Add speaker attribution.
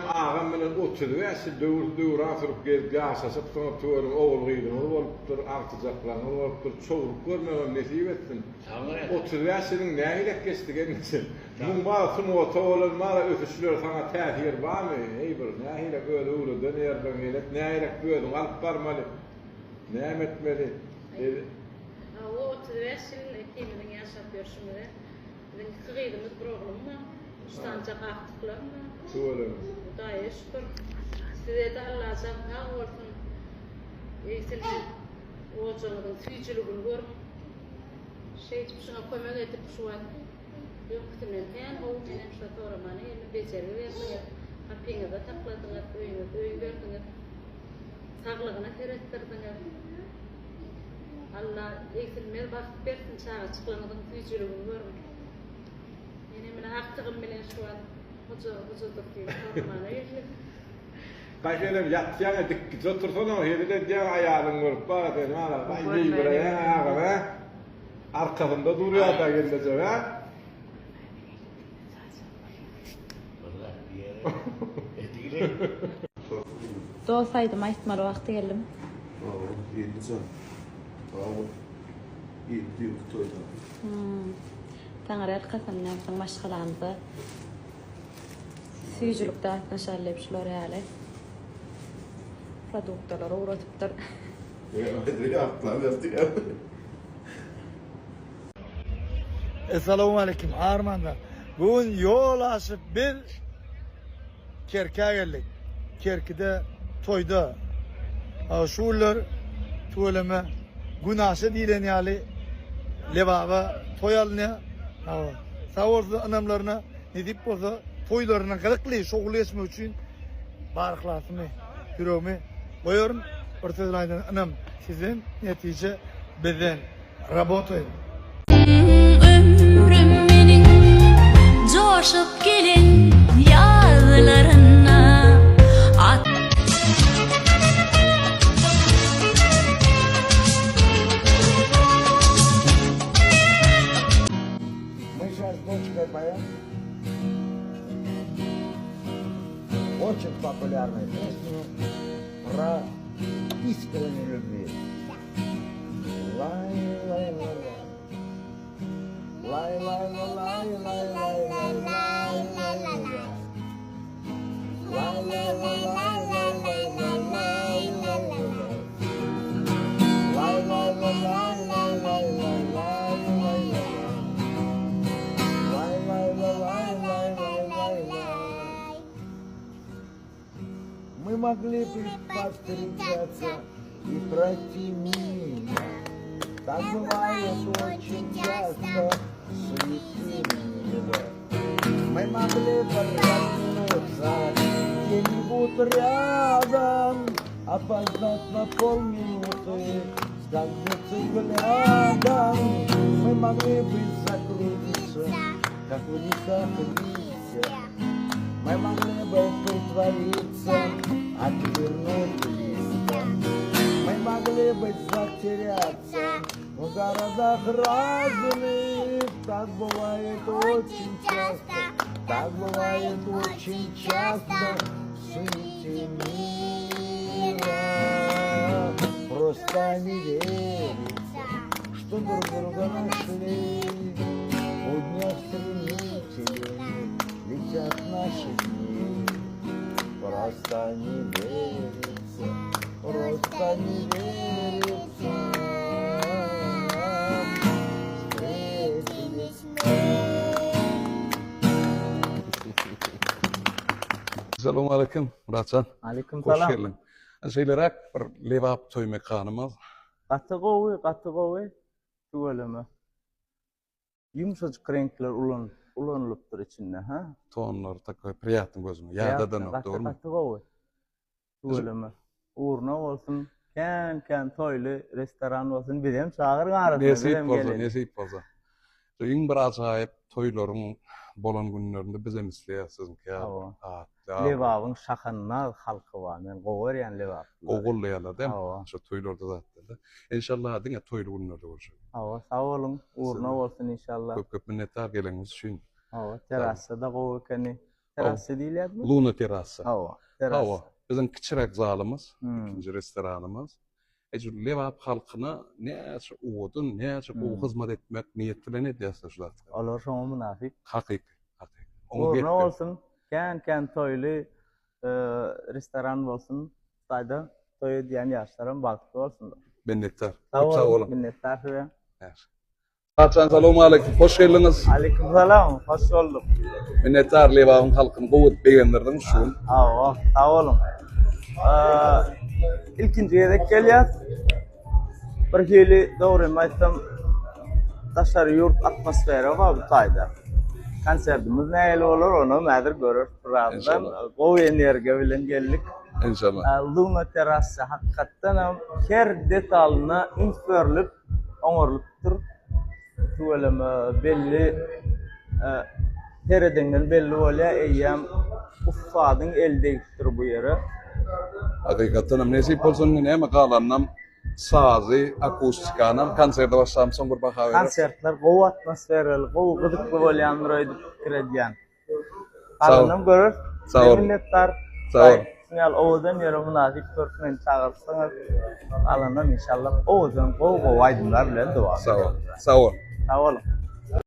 Speaker 1: Menem agam bilen 35 ýyl döwür döwran sürüp gezip ýaşaşypsyňyz tüweleme ogul gyzyňyz bolupdyr, agtyjaklaryňyz bolupdyr, çowluk görmegem nesip etsin. 35 ýylyň nähilek geçdi gelneje? Muň bar sungata bolan bar ösüşler saňa täsir barmy? Heý bir nähilek öz öwreden ýerleň elek nähilek özüňi alyp barmaly? Näme etmeli?
Speaker 2: Hawa 35 ýyl ikimiziň ýaşap ýörşümize. Biziň iki gyzymyz, bir oglum bar. Üç sanjak agtyklarym bar.
Speaker 1: Tüweleme.
Speaker 2: Hudaýa şükür. Size-de Allajan sag bolsun. Egsilmez ojagyňyzyň süýjüligini görüň. Şeýdip şuňa kömek edip şu wagt öňküsinden kän gowy menem şo soramana geldim. Bejergi berdiňiz. Gapyňyzda sakladyňyz, öýüňizde öý berdiňiz. Saglygyna seretdirdiňiz. Alla egsilmez bagt bersin çagajyklaryňyzyň süýjüligini görüň. Menem ine agtygym bilen şu wagt Hoja Hojadurdyny soramana geldim.
Speaker 1: Gaýtam ýatýaň dikgije otursana hezil edýäň aýalyň görüp bara seni ara baý geýbiräýen agam hä arkasynda durýada gelnejek hä.
Speaker 2: Dost aýdym aýtmaly wagty geldim.
Speaker 3: Hawa, Ildijan. Sag bol. Ildi düýnki toýda.
Speaker 2: Taňry ýalkasyn biziň maşgalamyza süýjülik datmaşaly diýip şular ýaly produktalar ugradypdyr.
Speaker 4: Essalawmaleýkim armanda. Bu gün ýol aşyp biz Kerkä geldik. Kerkide toýda. Şu günler tüweleme günaşa diýlen ýaly Lebaba toý alynýar. Sag bolsun ynamlaryna nesip bolsa toýlaryna gyzykly şowly geçmek üçin bar yhlasymy, ýüregimi goýaryn. Bir söz bilen aýdanda ynam sizden, netije bizden. Rabotaýyn.
Speaker 5: Ömrüm meniň joşup gelen ýazlarynda at.
Speaker 6: Мы сейчас с дочкой поем очень популярную песню про искреннюю любви. Мы могли бы повстречаться и пройти мимо. Так бывает очень часто в мира. Мы могли бы разминуться где-нибудь рядом, опоздать на полминуты, скользнуться взглядом. Мы могли бы закрутиться, как в реках листья. Мы могли бы притвориться, отвернуть листья. Мы могли бы затеряться в городах разных. Так бывает очень часто, так бывает очень часто в суете мира. Просто не верится, что друг друга нашли. У днях стремительных летят наши дни. Просто не верится, просто не верится. Встретились мы.
Speaker 7: Salowmaleýkim Myratjan.
Speaker 8: Aleýkum
Speaker 7: Hoş
Speaker 8: salam.
Speaker 7: geldiň. Şeýleräk bir Lebap toý mekanymyz.
Speaker 8: Gaty gowy, gaty gowy. Tüweleme. Ýumşajyk reňkler ulanylypdyr içinde, ha?
Speaker 7: Tonlar takoý priýatny gözüňe. Ýadadanok,
Speaker 8: Gaty
Speaker 7: dogrymy?
Speaker 8: gaty gowy. Tüweleme. Ugruna bolsun. Kän kän toýly restoran bolsun. Bizem çagyryň arasyna,
Speaker 7: Nesip
Speaker 8: bizem
Speaker 7: bolsa,
Speaker 8: geleli.
Speaker 7: nesip bolsa. Şu iň bir ajaýyp toýlaryň bolan günlerinde bizem isleýäs siziňki ýaly
Speaker 8: Hawa.
Speaker 7: atly abraýly.
Speaker 8: Lebabyň şahandaz halky bar. Men gowy görýän lebaplylary.
Speaker 7: Gowy goldaýarlar dämi?
Speaker 8: Hawa.
Speaker 7: Şu toýlarda zatlarda. Enşallah diňe toýly günlerde görüşeris.
Speaker 8: Hawa, sag boluň. Ugruna bolsun inşallah.
Speaker 7: Köp köp minnetdar geleniňiz üçin.
Speaker 8: Hawa, terassa-da gowy ekeni. Terassa diýilýärmi?
Speaker 7: Luna terassa.
Speaker 8: Hawa, terassa.
Speaker 7: Hawa, biziň kiçiräk zalymyz,
Speaker 8: Hmm.
Speaker 7: ikinji restoranymyz. E, şu Lebap halkyna näçe owadan, näçe gowy
Speaker 8: Hmm.
Speaker 7: hyzmat etmek niýet bilen edýäs şu zatlary.
Speaker 8: Olar şoňa mynasyp.
Speaker 7: Hakyky, hakyky. Oňa
Speaker 8: Ugruna
Speaker 7: gep ýok.
Speaker 8: bolsun, kän-kän toýly e, restoran bolsun. Taýda toý edýän ýaşlaram bagtly bolsunlar.
Speaker 7: Minnetdar.
Speaker 8: Sag
Speaker 7: Köp sag
Speaker 8: boluň,
Speaker 7: boluň.
Speaker 8: minnetdar size.
Speaker 7: Ýagşy. Haçan salowmaleýkim, hoş geldiňiz.
Speaker 8: Aleýkum salam, hoş bolduk.
Speaker 7: Minnetdar Lebabyň halkyny gowy edip begendirdiňiz şu gün.
Speaker 8: Hawa, sag boluň. Ilkinji gezek gelýäs. Bir hili dogrymy aýtsam daşary ýurt atmosfera bar bu taýda. Konsertimiz nähili bolar onam häzir göreris birazdan. Gowy energiýa bilen geldik.
Speaker 7: Inşallah.
Speaker 8: Luna terassa hakykatdan hem her detalyna üns berlip oňarylypdyr. Tüweleme belli seredeňden belli bolýar eýýäm ussadyň eli degipdir bu ýere.
Speaker 7: Hakykatdan hem nesip bolsa indi näme galanynam sazy, akustikanam konserte başlamsoň bir baha bereris.
Speaker 8: Konsertler gowy atmosferaly, gowy gyzykly bolýandyr öýdüp pikir edýän. Galanynam göreris.
Speaker 7: Sag bol.
Speaker 8: Minnetdar.
Speaker 7: Sag bol.
Speaker 8: Şuň ýaly owadan ýere mynasyp görüp meni çagyrypsyňyz. Galanynam inşallah owadan gowy gowy aýdymlar bilen dowam
Speaker 7: Sag bol. Sag bol.
Speaker 8: Sag boluň.